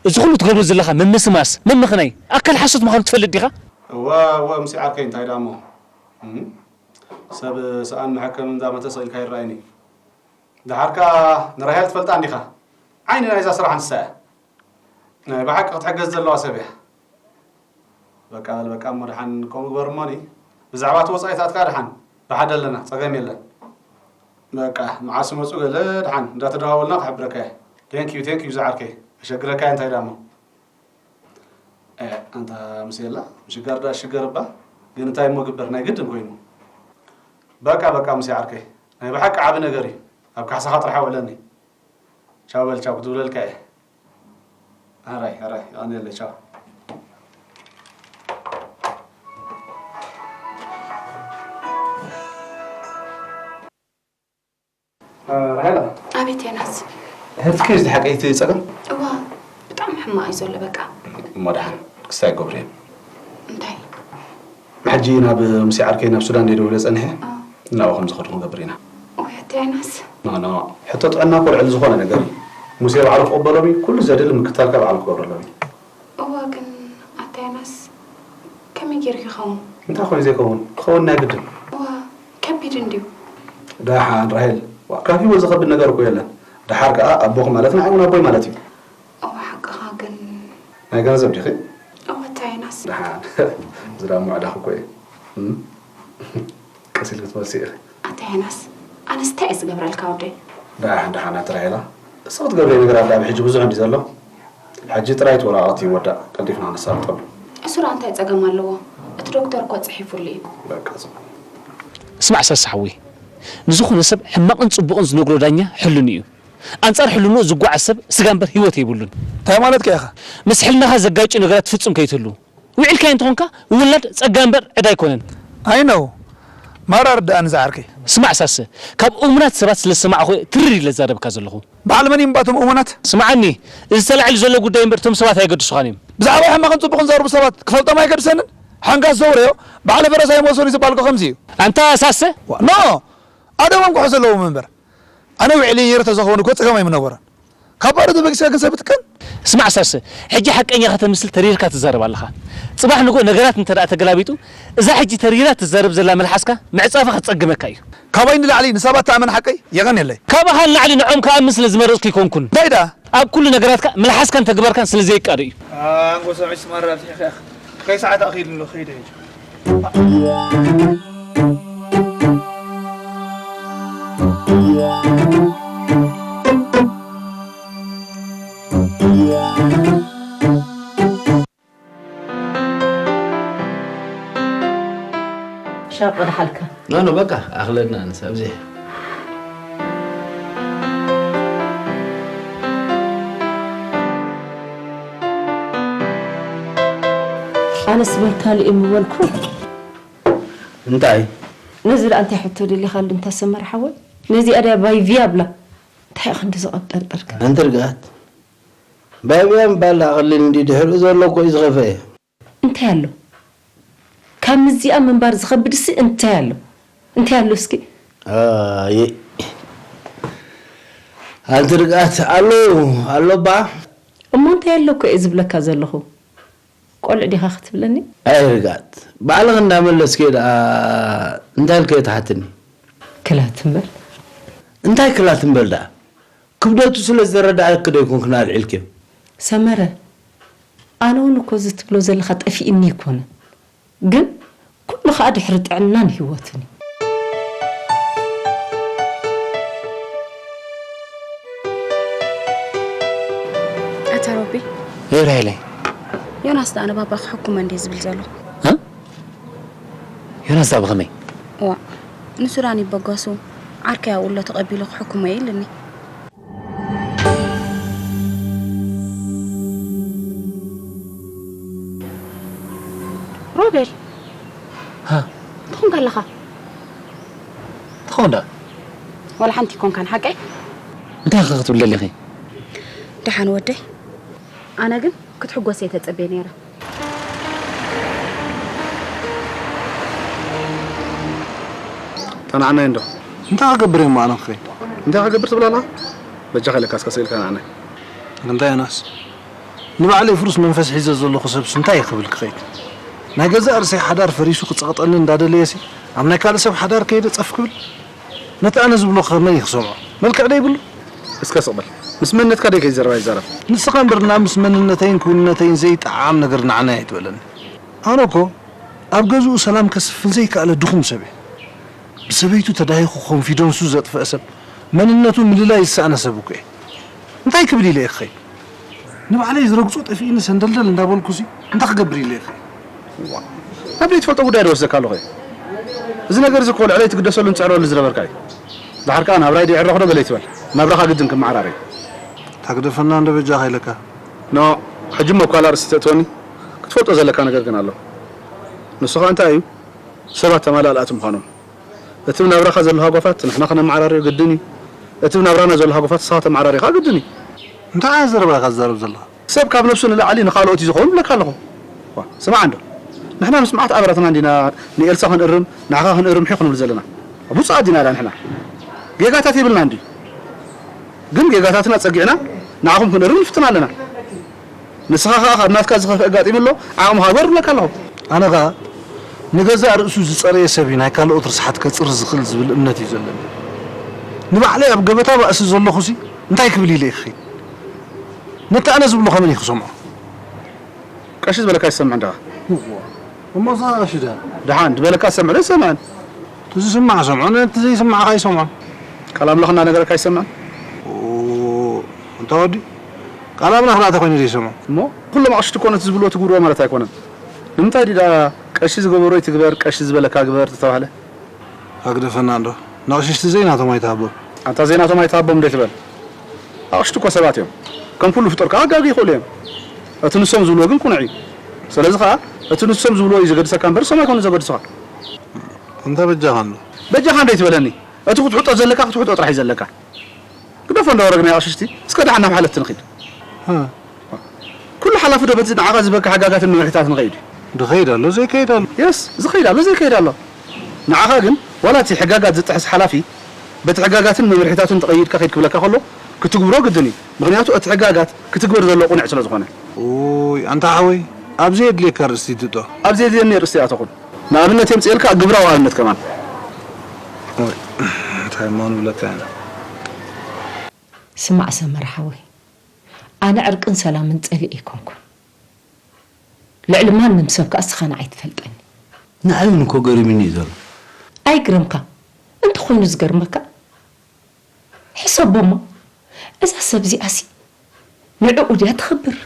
እዚ ኩሉ ትገብሮ ዘለኻ ምምስማስ፣ ምምኽናይ ኣካል ሓሶት ምዃኑ ትፈልጥ ዲኻ? እዋ እዋ ሙሴ ዓርከይ እንታይ ደኣ እሞ እም? ሰብ ሰኣን መሐከሚ እንዳ መተ ሰቒልካ ይረኣይኒ። ደሓር ከኣ ንራሄል ትፈልጣ እንዲኻ? ዓይኒ ናይዛ ስራሕ ንሳ እያ። ናይ ብሓቂ ክትሕገዝ ዘለዋ ሰብ እያ። በቃ በል በቃ እሞ ደሓን ከምኡ ግበር እሞኒ ብዛዕባ እቲ ወጻኢታትካ ደሓን ብሓደ ኣለና ጸገም የለን። በቃ መዓስ ይመጹ ገለ ደሓን እንዳተደዋወልና ክሕብረካ እየ። Thank you thank you ዝዓርከይ። ከሸግረካ እየ እንታይ ደኣ እሞ። ኣንታ ሙሴ የላ ምሽጋር ደኣ ሽገር እባ። ግን እንታይ እሞ ግበር፣ ናይ ግድን ኮይኑ። በቃ በቃ፣ ሙሴ ዓርከይ፣ ናይ ብሓቂ ዓቢ ነገር እዩ። ኣብ ካሕሳኻ ጥራሕ ኣውዕለኒ። ቻው በል ቻው፣ ክትብለልካ እየ። ኣራይ ኣራይ፣ የቐንየለይ፣ ቻው። ራሄላ። ኣቤት ዮናስ። ሕርትከ እዚ ሓቀይቲ ጸገም? እዋ፣ ብጣዕሚ ሕማቕ እዩ ዘሎ በቃ። እሞ ደሓን ክስታይ ገብሩ እዮም። እንታይ? ሕጂ ናብ ሙሴ ዓርከይ ናብ ሱዳን ደይ ደውለ ጸኒሐ። ኣዎ። ናብኡ ከም ዝኸዱ ክንገብር ኢና። ወይ ኣታ ዮናስ። ኖ፣ ኖ። ሕቶ ጥዕና እኮ ልዕሊ ዝኾነ ነገር እዩ። ሙሴ ባዕሉ ክቕበሎም እዩ። ኩሉ ዘድሊ ምክታል ካብ ባዕሉ ክገብረሎም እዩ። እዋ፣ ግን ኣታ ዮናስ፣ ከመይ ገይሩ ይኸውን? እንታይ ኮይኑ ዘይከውን? ክኸውን ናይ ግድን። እዋ፣ ከቢድ እንድዩ። ደሓን ራሄል፣ ዋ፣ ካብ ህይወት ዝኸብድ ነገር እኮ የለን። ደሓር ከኣ ኣቦኺ ማለት ንዓይ እውን ኣቦይ ማለት እዩ። እዋ፣ ሓቅኻ ግን። ናይ ገንዘብ ዲኺ? እዋ፣ ኣታ ዮናስ። ደሓን፣ ዝዳ ምዕዳኽ እኮ እዩ። እም? ቀስ ኢልኪ ትመልሲ ኢኺ። ኣታ ዮናስ፣ ኣነስ እንታይ እየ ዝገብረልካ ወደይ? ደሓን፣ ደሓን፣ ኣቲ ራሄላ። እሱ ክትገብረዮ ነገር ኣላ፣ ኣብ ሕጂ ብዙሕ እንዲ ዘሎ። ሕጂ ጥራይ እቲ ወረቓቕቲ ይወዳእ፣ ቀልጢፍና ነሳልጠሉ። እሱ ደኣ እንታይ ጸገም ኣለዎ? እቲ ዶክተር እኮ ጽሒፉሉ እዩ። በቃ፣ ጽቡቕ። ስማዕ ሳሲ ሓወይ፣ ንዝኾነ ሰብ ሕማቕን ጽቡቕን ዝነግሮ ዳኛ ሕልኑ እዩ። ኣንጻር ሕልንኡ ዝጓዓዝ ሰብ ስጋ እምበር ህይወት የብሉን። እንታይ ማለትካ ኢኻ? ምስ ሕልናኻ ዘጋጭ ነገራት ፍጹም ከይትህሉ። ውዒልካዮ እንተኾንካ ውላድ ጸጋ እምበር ዕዳ ኣይኮነን። ኣይ ነው። ማራ ርድኣኒ ዝዓርከይ። ስማዕ ሳሰ፣ ካብ እሙናት ሰባት ስለ ዝሰማዕኹ ትርር ኢለ ዝዛረበካ ዘለኹ። በዓል መን እዮም እቶም እሙናት? ስምዓኒ፣ እዚ ተላዒሉ ዘሎ ጉዳይ እምበር እቶም ሰባት ኣየገድሱኻን እዮም። ብዛዕባ ሕማቕን ጽቡቕን ዝዛረቡ ሰባት ክፈልጦም ኣይገድሰንን። ሓንጋስ ዘውረዮ በዓል ፈረስ ኣይመልሶን እዩ ዝበሃል እኮ ከምዚ እዩ። ኣንታ ሳሰ? ዋ፣ ኖ! ኣደቦም ክሕዝ ኣለዎም እምበር። ኣነ ውዕሊ ነይረ ተዘኸውን እኮ ጸገም ኣይምነበሮን። ካብ ባዶ ተበጊስካ ግን ሰብ ትቀን። ስማዕ ሳሰ፣ ሕጂ ሓቀኛ ከተምስል ተሪርካ ትዛረብ ኣለኻ። ጽባሕ ንግሆ ነገራት እንተ ደኣ ተገላቢጡ፣ እዛ ሕጂ ተሪራ ትዛረብ ዘላ መልሓስካ ምዕጻፋ ክትጸግመካ እዩ። ካባይ ንላዕሊ ንሰባት ትኣምን ሓቀይ? የቐንየለይ። ካባኻ ንላዕሊ ንዖም ክኣምን ስለ ዝመረጽኩ ኣይኮንኩን። እንታይ ደኣ? ኣብ ኩሉ ነገራትካ መልሓስካን ተግባርካን ስለ ዘይቃዶ እዩ። ኣንጎ ሰብዒ ስማራ ኣብዚሕኻ ኢኻ። ከይ ሰዓት ኣኺሉ ኣሎ፣ ከይደ ሕጂ። ሻብ ቀድሓልካ። ኖ፣ ኖ፣ በቃ፣ ኣኽለና ኣንስ፣ ኣብዚሕ። ኣነስ በል ካልእ እየ ምበልኩ። እንታይ? ነዚ ደኣ እንታይ ሕቶ ደሊኻሉ እንታ ሰመረ ሓወይ? ነዚኣ ድያ ባይ ቪያ ብላ። እንታይ ኢኻ ክንዲ ዝቐብጠርጠርካ? ኣንቲ ርግኣት። ባይ ቪያ ምባል ደኣ ቀሊል እንዲ ድሕሪኡ ዘሎ እኮ እዩ ዝኸፍአ። እንታይ ኣሎ? ካብ ምዚኣ ምንባር ዝኸብድሲ እንታይ ኣሎ? እንታይ ኣሎ እስኪ? ኣየ። ኣንቲ ርግኣት ኣሎ፣ ኣሎ እባ። እሞ እንታይ ኣሎ እኮ እየ ዝብለካ ዘለኹ። ቆልዕ ዲኻ ክትብለኒ? ኣይ ርግኣት። ባዕልኺ እንዳመለስኪ ደኣ እንታይ ኢልኪ ትሓትኒ? ክላት እምበር። እንታይ ክላት እምበር ደኣ? ክብደቱ ስለ ዝተረዳእኪ ዶ ኣይኮንክን ኣልዒልክዮ? ሰመረ፣ ኣነ እውን እኮ እዚ ትብሎ ዘለኻ ጠፊእኒ ኣይኮነን። ግን ኩሉ ኸኣ ድሕሪ ጥዕናን ህይወትን እዩ። ኣታ ሮቢ። ኤ ራሄለይ። ዮናስ ደኣ ንባባ ክሕኩሞ እንድየ ዝብል ዘሎ። እ? ዮናስ ደኣ ብኸመይ? እዋ፣ ንሱዳን ይበገሱ፣ ዓርከይ ኣብኡ ኣሎ ተቐቢሉ ክሕኩሞ እየ ኢሉኒ። ሮቤል፣ ሃ? እንታይ ኮንካ ኣለኻ? እንታይ ኮን ደኣ? ዋላ ሓንቲ ኣይኮንካን፣ ሓቀይ? እንታይ ኢኺ ክትብሊ ደሊኺ? ደሓን ወደይ፣ ኣነ ግን ክትሕጎስ እየ ተጸብየ ነይረ። ጠናዕናይ እንዶ። እንታይ ክገብር እየ እሞ ኣነ ክኸይድ? እንታይ ክገብር ትብል ኣለኻ? በጃኻ ኢለካ እስከ ስኢልካ ንዓናይ። እንታይ ዮናስ? ንባዕለይ ፍሩስ መንፈስ ሒዘ ዘለኹ ሰብስ እንታይ ክብል ክኸይድ? ናይ ገዛእ ርእሰይ ሓዳር ፈሪሱ ክጸቕጠኒ እንዳደለየሲ ኣብ ናይ ካልእ ሰብ ሓዳር ከይደ ጸፍ ክብል? ነቲ ኣነ ዝብሎ ከ መን እዩ ክሰምዖ? መልክዕ ዶ ይብሉ? እስከ ስቕ በል። ምስ መንነትካ ደይ ከይዘረባ ይዛረብ። ንስኻ እምበር ናብ ምስ መንነተይን ክውንነተይን ዘይጠዓም ነገር ንዓናይ ኣይትበለኒ። ኣነ እኮ ኣብ ገዝኡ ሰላም ከስፍን ዘይከኣለ ድኹም ሰብ እየ። ብሰበይቱ ተዳሂኹ ኮንፊደንሱ ዘጥፍአ ሰብ፣ መንነቱ ምልላይ ዝሰኣነ ሰብ እኮ እየ። እንታይ ክብል ኢለ እየ ክኸይድ? ንባዕለይ ዝረግጾ ጠፊእኒ ሰንደልደል እንዳበልኩሲ እንታይ ክገብር ኢለ እየ ክኸይድ? ዋ፣ ኣብ ዘይትፈልጦ ጉዳይ ዶ ወስደካ ኣለኹ? እዚ ነገር እዚ እኮ ልዕለይ ትግደሰሉን ትጽዕረሉ ዝነበርካ እዩ። ድሓር ከኣ ናብራይ ድዕረኽ ዶ ገለ ይትበል። ናብራኻ ግድን ክመዓራረይ። ታግደፈና እንዶ በጃኻ ኢለካ። ኖ፣ ሕጂ እሞ እኳ ኣርእስቲ ተእትወኒ፣ ክትፈልጦ ዘለካ ነገር ግን ኣሎ። ንሱ ኸኣ እንታይ እዩ? ሰባት ተማላልኣቲ ምዃኖም። እቲ ብናብራኻ ዘሎ ሃጓፋት ንሕና ኸነመዓራርዮ ግድን እዩ። እቲ ብናብራና ዘሎ ሃጓፋት ንስኻ ተመዓራርዮ ኸኣ ግድን እዩ። እንታይ ዓይነት ዘረባ ኢኻ ትዛረብ ዘለኻ? ሰብ ካብ ነብሱ ንላዕሊ ንኻልኦት እዩ ዝኸውን እብለካ ኣለኹ። ዋ፣ ስማዕ እንዶ። ንሕና ምስ መዓት ኣበራትና እንዲና ንኤልሳ ክንእርም፣ ንዓኻ ክንእርም ሒኽ ንብል ዘለና። ብፁዓት ዲና ዳ ንሕና? ጌጋታት የብልናን ድዩ? ግን ጌጋታትና ጸጊዕና ንዓኹም ክንእርም ንፍትን ኣለና። ንስኻ ኸኣ ካብ ናትካ ዝኸፍአ ኣጋጢሙ ኣሎ፣ ዓቕምኻ ግበር እብለካ ኣለኹ። ኣነ ኸኣ ንገዛእ ርእሱ ዝጸረየ ሰብ እዩ ናይ ካልኦት ርስሓት ከጽሪ ዝኽእል ዝብል እምነት እዩ ዘለኒ። ንባዕለይ ኣብ ገበታ ባእሲ ዘለኹሲ እንታይ ክብል ኢለ እየ ክኸይድ? ነቲ ኣነ ዝብሎ ከመን እዩ ክሰምዖ? ቀሺ ዝበለካ ይሰምዕ እንዲኻ። እሞ እዛ ቀሺ ደኣ? ደሓን ዝበለካ ዝሰምዕ ዶ ይሰምዕን? እቲ ዝስማዕ ሰምዖ፣ ነቲ ዘይስማዕካ ኣይሰምዖን። ቃል ኣምላኽ እናነገረካ ኣይሰምዕን? ኦ፣ እንታ ወዲ፣ ቃል ኣምላኽ ደኣ ተኾይኑ ዘይሰምዖ? እሞ ኩሎም ኣቕሽቲ እኮ ነቲ ዝብልዎ ትግብርዎ ማለት ኣይኮነን። ንምንታይ ድዩ ደኣ ቀሺ ዝገበሮ ይትግበር፣ ቀሺ ዝበለካ ግበር ዝተባህለ? ኣግደፈና እንዶ። ንኣቕሽቲ ዘይናቶም ኣይትሃቦም። ኣንታ ዘይናቶም ኣይትሃቦም እንዶ ኣይትበል። ኣቕሽቲ እኮ ሰባት እዮም። ከም ኩሉ ፍጡር ከኣ ክጋገዩ ይኽእሉ እዮም። እቲ ንሶም ዝብልዎ ግን ቅኑዕ እዩ። ስለዚ ኸኣ እቲ ንሶም ዝብልዎ እዩ ዘገድሰካ እምበር ንሶም ኣይኮኑን ዘገድሱኻ። ኣንታ በጃኻ እንዶ። በጃኻ እንዶ ኣይትበለኒ። እቲ ክትውሕጦ ዘለካ ክትውሕጦ ጥራሕ እዩ ዘለካ። ግደፎ እንዶ ወረግ ናይ ኣቕሽቲ። እስከ ደሓን ናብ ሓለፍቲ ንኺድ። ሃ። ኩሉ ሓላፊ ዶ በቲ ንዓኻ ዝበካ ሕጋጋትን መምርሒታትን ኸይድ እዩ? ዝኸይድ ኣሎ፣ ዘይከይድ ኣሎ። የስ፣ ዝኸይድ ኣሎ፣ ዘይከይድ ኣሎ። ንዓኻ ግን ዋላ እቲ ሕጋጋት ዝጥሕስ ሓላፊ በቲ ሕጋጋትን መምርሒታቱን ተቐይድካ ኸይድ ክብለካ ከሎ ክትግብሮ ግድን እዩ። ምኽንያቱ እቲ ሕጋጋት ክትግበር ዘለዎ ቁኑዕ ስለ ዝኾነ። ኡይ፣ ኣንታ ሓወይ፣ ኣብ ዘየድልየካ ኣርእስቲ ትእቶ። ኣብ ዘየድልየኒ ኣርእስቲ ኣይኣተኹን። ንኣብነት የምጽኤልካ ግብራዊ ኣብነት ከማን። ኦይ፣ እንታይ እሞ ንብለካ ኢና? ስማዕ ሰመረ ሓወይ፣ ኣነ ዕርቅን ሰላምን ጸሊኤ ኣይኮንኩን። ልዕሊ ማንም ሰብ ከኣ እስኻ ንዓይ ትፈልጠኒ። ንዓይ እውን እኮ ገሪሙኒ እዩ ዘሎ። ኣይግረምካ። እንተኾይኑ ዝገርመካ፣ ሕሰቦማ፣ እዛ ሰብ እዚኣሲ ንዕኡ ድያ ትኽብር?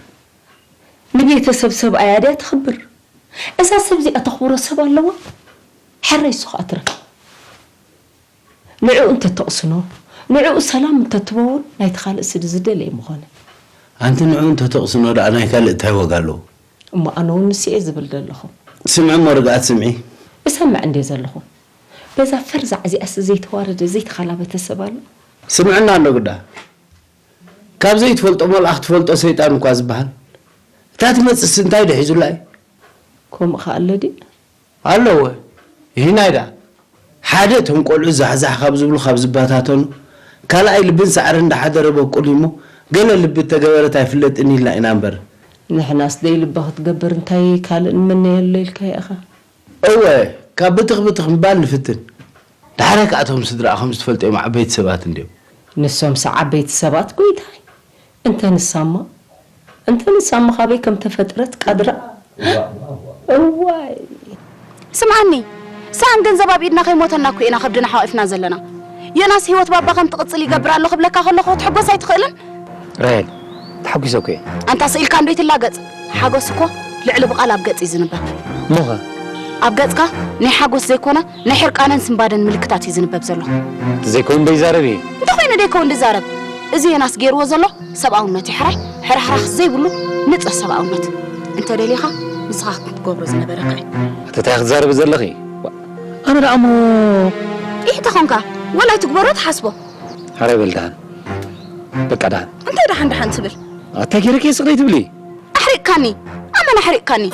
ንቤተሰብ ሰብኣያ ድያ ትኽብር? እዛ ሰብ እዚኣ ተኽብሮ ሰብ ኣለዋ? ሕራይ እሱ ኸኣ ትረፍ። ንዕኡ እንተተቕስኖ፣ ንዕኡ ሰላም እንተትህቦ እውን ናይቲ ካልእ ስዲ ዝደለየ ምኾነ። ኣንቲ ንዕኡ እንተተቕስኖ ደኣ ናይ ካልእ እንታይ ዋጋ ኣለዎ? እሞ ኣነ እውን ንሱ እየ ዝብል ዘለኹ። ስምዒ እሞ ርግኣት ስምዒ። እሰምዕ እንድየ ዘለኹ። በዛ ፈርዛዕ እዚኣስ ዘይተዋረደ ዘይተኻላበተ ሰብ ኣሎ? ስምዕና ኣሎ ግዳ። ካብ ዘይትፈልጦ መልኣኽ ትፈልጦ ሰይጣን እኳ ዝበሃል። እታ ትመጽእስ እንታይ ዶ ሒዙላ እዩ? ከምኡ ኸኣ ኣሎ ድዩ? ኣለወ። ይህናይ ደኣ። ሓደ እቶም ቆልዑ ዛሕዛሕ ካብ ዝብሉ ካብ ዝበታተኑ፣ ካልኣይ ልብን ሳዕርን እንዳሓደረ በቁል እሞ፣ ገለ ልቢ እተገበረት ኣይፍለጥን ኢልና ኢና እምበር። ንሕናስ ደይ ልባ ክትገብር እንታይ ካልእ ንመነየሉ ኢልካ ኢኻ? እወ፣ ካብ ብትኽ ብትኽ ምባል ንፍትን። ዳሕራይ ከኣ እቶም ስድራኣ ከም ዝትፈልጦም ዓበይቲ ሰባት እንድዮም። ንሶምስ ዓበይቲ ሰባት ጎይታይ። እንተ ንሳማ፣ እንተ ንሳማ ካበይ ከም ተፈጥረት ቃድራ። እዋይ። ስምዓኒ፣ ሰኣን ገንዘብ ኣብ ኢድና ከይሞተና እኮ ኢና ከብድና ሓቂፍና ዘለና። ዮናስ ህይወት ባባ ከም ትቕጽል ይገብር ኣሎ ክብለካ ከለኹ ክትሕጎስ ኣይትኽእልን? ራሄል፣ ተሓጒሰ እኮ እየ። ኣንታ ስኢልካ እንዶ ይትላገጽ። ሓጎስ እኮ ልዕሊ ብቓል ኣብ ገጽ እዩ ዝንበብ። እሞኸ? ኣብ ገጽካ ናይ ሓጎስ ዘይኮነ ናይ ሕርቃንን ስንባደን ምልክታት እዩ ዝንበብ ዘሎ። እንተዘይከውን ዶ ይዛረብ እየ? እንተኾይኑ ደይከውን ድዛረብ። እዚ ዮናስ ገይርዎ ዘሎ ሰብኣውነት እዩ ሕራይ፣ ሕራሕራኽ ዘይብሉ ንጹህ ሰብኣውነት። እንተ ደሊኻ ንስኻ ክትገብሮ ዝነበረካ እዩ። ኣታ እንታይ ክትዛረቢ ዘለኺ? ኣነ ደኣ እሞ ጥይሕ ተኾንካ ወላ ኣይትግበሮ ትሓስቦ። ሕራይ በል ደሓን። በቃ ደሓን። እንታይ ደሓን ደሓን ትብል? ኣታ ገይረኪ ስቕ ዘይትብሊ? ኣሕሪቕካኒ። ኣመን ኣሕሪቕካኒ።